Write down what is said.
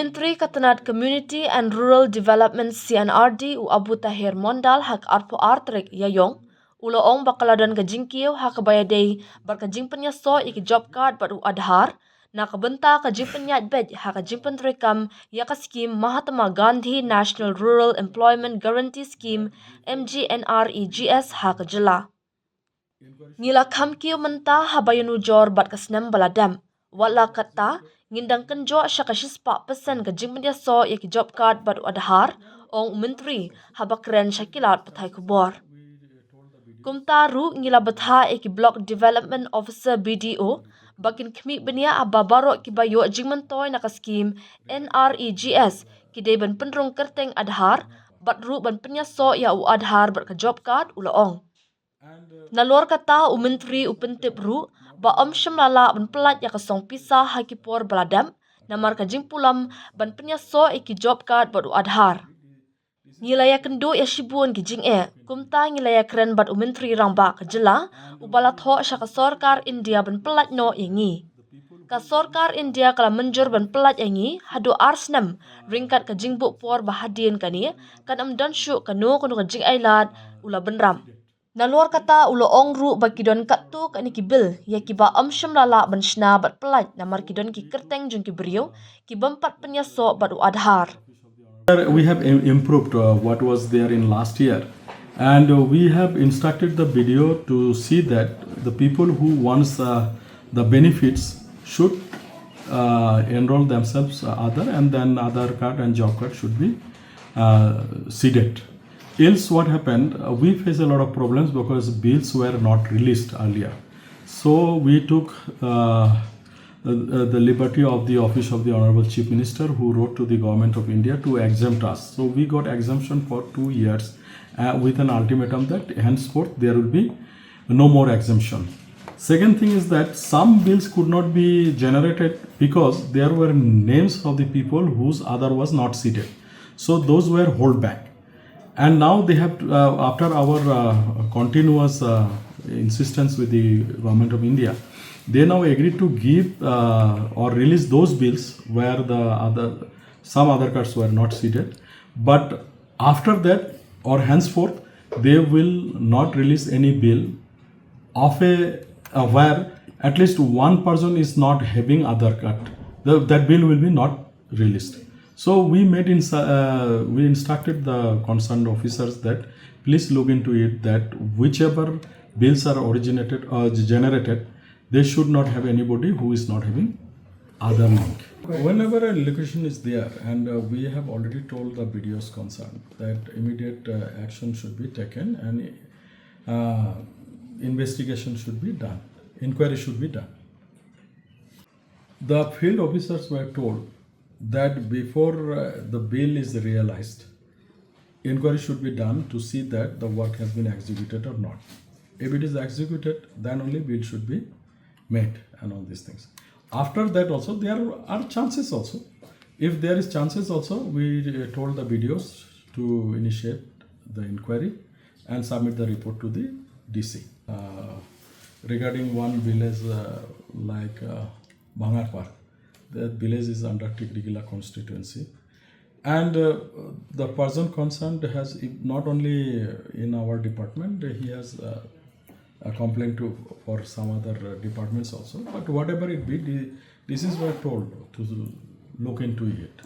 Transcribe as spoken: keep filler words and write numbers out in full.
Myntri ka tnat Community and Rural Development C and R D u Abu Taher Mondal ha ka arphew ar tarik Ïaïong u la ong ba ka la don ka jingkiew ha kaba ïadei bad ka jingpynïasoh ïa ki job card bad u Aadhaar na ka bynta ka jingpynïaid beit ha ka jingpyntreikam ïa ka skim Mahatma Gandhi National Rural Employment Guarantee Scheme, M G N R E G S, ha ka jylla. Ngi la kham kiew mynta haba ïanujor bad ka snem ba la dep. Wat la katta, ngin dang kynjoh sha ka shispah percent ka jingpynïasoh ïa ki job card bad u Aadhaar, ong u Myntri haba kren sha ki lad pathai khubor. Kumta ruh ngi la bthah ïa ki Block Development Officer, B D O, ba kin khmih bniah ba baroh kiba ïoh jingmyntoi na ka skim N R E G S ki dei ban pynrung kyrteng Aadhaar bad ruh ban pynïasoh ïa u Aadhaar bad ka job card, u la ong. Nalor kata, u Myntri u pyntip ruh ba ym shym la lah ban pyllait ïa ka song pisa ha ki por ba la dep namar ka jingpulom ban pynïasoh ïa ki job card bad u Aadhaar. Ngi la ïakynduh ïa shibun ki jingeh, kumta ngi la ïakren bad u Myntri Rangbah ka jylla uba la thoh sha ka sorkar India ban pyllait noh ïa ngi. Ka sorkar India ka la mynjur ban pyllait ïa ngi haduh ar snem ryngkat ka jingbuh por ba hadien kane kan ym don shuh kano kano ka jingailad, u la bynrap. Nalor kata, u la ong ruh ba ki don katto katne ki bill ïa kiba ym shym la lah ban shna bad pyllait namar ki don ki kyrteng jong ki briew ki bym pat pynïasoh bad u Aadhaar. We have im- improved uh, what was there in last year, and uh, we have instructed the B D O to see that the people who wants uh, the benefits should uh, enroll themselves uh, Aadhaar, and then Aadhaar card and job card should be uh, seeded. Else, what happened? Uh, we face a lot of problems because bills were not released earlier. So we took uh, uh, the liberty of the office of the Honorable Chief Minister, who wrote to the Government of India to exempt us. So we got exemption for two years uh, with an ultimatum that henceforth there will be no more exemption. Second thing is that some bills could not be generated because there were names of the people whose Aadhaar was not seeded. So those were held back. And now they have, uh, after our uh, continuous uh, insistence with the Government of India, they now agreed to give uh, or release those bills where the other, some Aadhaar cards were not seeded. But after that or henceforth, they will not release any bill of a uh, where at least one person is not having Aadhaar card. The, that bill will be not released. So we made in, uh, we instructed the concerned officers that please look into it, that whichever bills are originated or generated, they should not have anybody who is not having Aadhaar link. Whenever an allegation is there, and uh, we have already told the B D Os concerned that immediate uh, action should be taken and uh, investigation should be done, inquiry should be done. The field officers were told that before uh, the bill is realized, inquiry should be done to see that the work has been executed or not. If it is executed, then only bill should be made and all these things. After that also, there are chances also. If there is chances also, we uh, told the B D Os to initiate the inquiry and submit the report to the D C. Uh, regarding one village uh, like uh, Bangarpar, that village is under Tikrikilla constituency. And uh, the person concerned has, not only in our department, he has uh, a complaint to, for some other uh, departments also. But whatever it be, the, this is what told to look into it.